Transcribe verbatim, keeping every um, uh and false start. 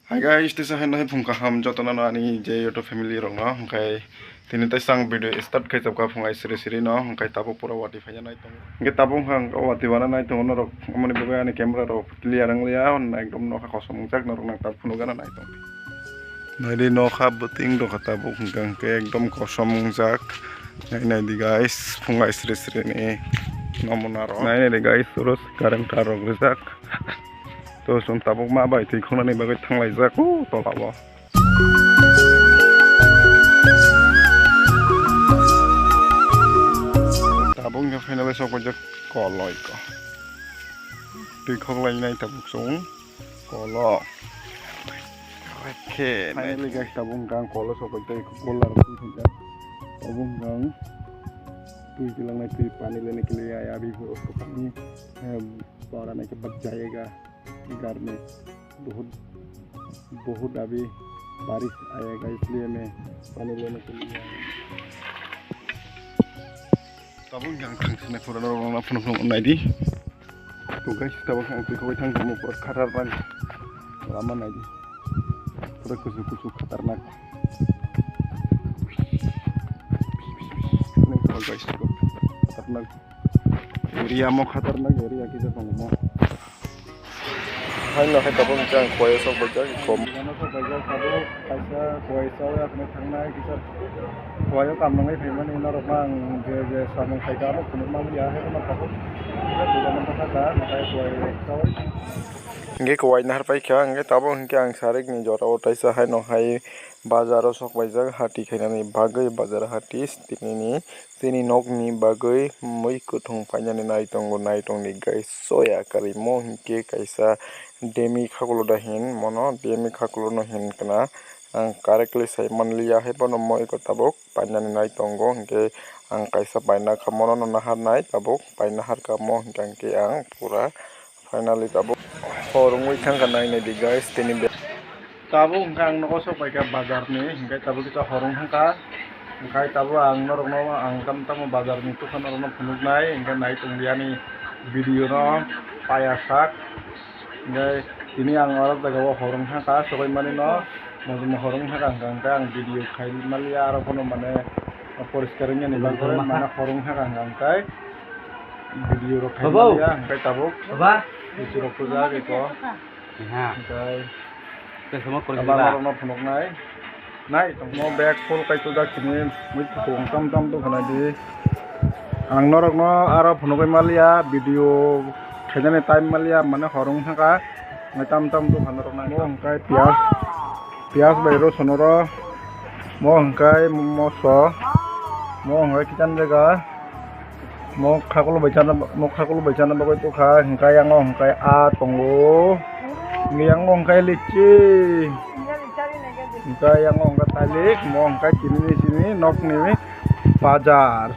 Hi guys, tisa hai no hai phung kaham joto no ani je YouTube family rok no, hwnkhe tini tai sang video start khai chapka phung ai siri siri no, hwnkhe tabuk pura wati phaiya nai tongo. Hwnkhe tabuk hwnkha ang wati wana nai tongo norok, amoni bagwi ani camera rok clear wng liya, ekdom nokha kosom wngjak norok nang tabuk phunuk gana nai tong. Nai di nokha bwtwing rok kha tabuk hwnkha hwnkhe ekdom kosom wngjak. Nai nai di guys, phung ai siri siri ni nomuna rok. Nai nai di guys, pura current tar rok rijak. To chwng tabuk ma bai twi khonani bagwi thanglaijak o tola o. Tabuk wngkha finally sok paijak kolo iko. Twi khoklainai tabuk chwng kolo. Khe finally guys, tabuk wngkha ang kolo sok paijak iko, cooler twi khaijak. Tabuk wngkha ang twi kilangnai twi pani lene ke liye aaya abhi usko pani, eh, baur aane ke bad jayega. घर में बहुत, बहुत अभी बारिश आएगा, इसलिए मैं पानी लेने के लिए आया हूँ। Tabuk wngkha ang thangsinai pura norok no phunuk phunuk nai di. To guys, tabuk ang twi khogwi thang tongmo pura khatarnak lama nai di. Pura kuchuk kuchuk khatarnak. Nai guys, khatarnak. Area mo khatarnak area kisa tongo mo. Haino hai tabuk hwnkhe ang kuaio sok baijak, kom. Dogano sok baijak tabuk, kaisa kuai chaui aphano thangnai kisa kuaio kam nangwi phaimani norokno ang je je samung khaikha abo phunukma wngya, haino tabuk kisa dogano bwkhakha, nathai kuai chaui. Hwnkhe kuai nahar paikha, hwnkhe tabuk hwnkhe ang sarikni jorao taisa haino hai bazaro sok baijak, hati khainani bagwi bazar hati tinini. Chini nokni bagwi mui kwthwng painani nai tongo, nai tongdi guys. Soya karwi mo hinkhe kaisa demi khakulo da hin mono, demi khakulo no hin khna ang correctly sai manliya, hai bono moi ko tabuk painani nai tongo, hinkhe ang kaisa paina kha mono no naharnai tabuk paina harkha mo hinkhe ang pura. Finally tabuk hor wngwi thangkha, nai nai di guys, tini be-, tabuk hwnkha ang nogo sok paikha bazar ni, hwnkhe tabuk kisa hor wng thangkha, hwnkhe tabuk ang norokno ang tamo tamo bazar ni tokha norokno phunuknai, hwnkhe nai tongdi ani video no paya sak, hwnkhe tini ang oro jaga o hor wng thangkha, sogwi mani no, hor wng thangkha hwnkhe ang video khai maliya, aro phano mane poriskar wngya ni bagwi mane hor wng thangkha hwnkhe video rok khai maliya, hwnkhe tabuk. Baba. Bisu rok pujak eko. Iha. Hwnkhe. Tei sama korang aba ba. Norokno phunuknai. Nai tongmo bag full kai tujak sini mui tong tam tam to khana di. Ang norokno aro phunukwi maliya, video khainani time maliya, mane hor wng thangkha. Nai tam tam to khana rok nai. Mo hwnkhe piyaj, piyaj bai rosun oro. Mo hwnkhe moso. Mo hwnkhe kitan jaga. Mo khakulo bai chana, mo khakulo bai chana bagwi tokha, hwnkhe yang o hwnkhe a tongo. Hwnkhe yang o hwnkhe lichi. Hwnkhe yang o hwnkhe talik, mo hwnkhe chini ni sini nokni bazar.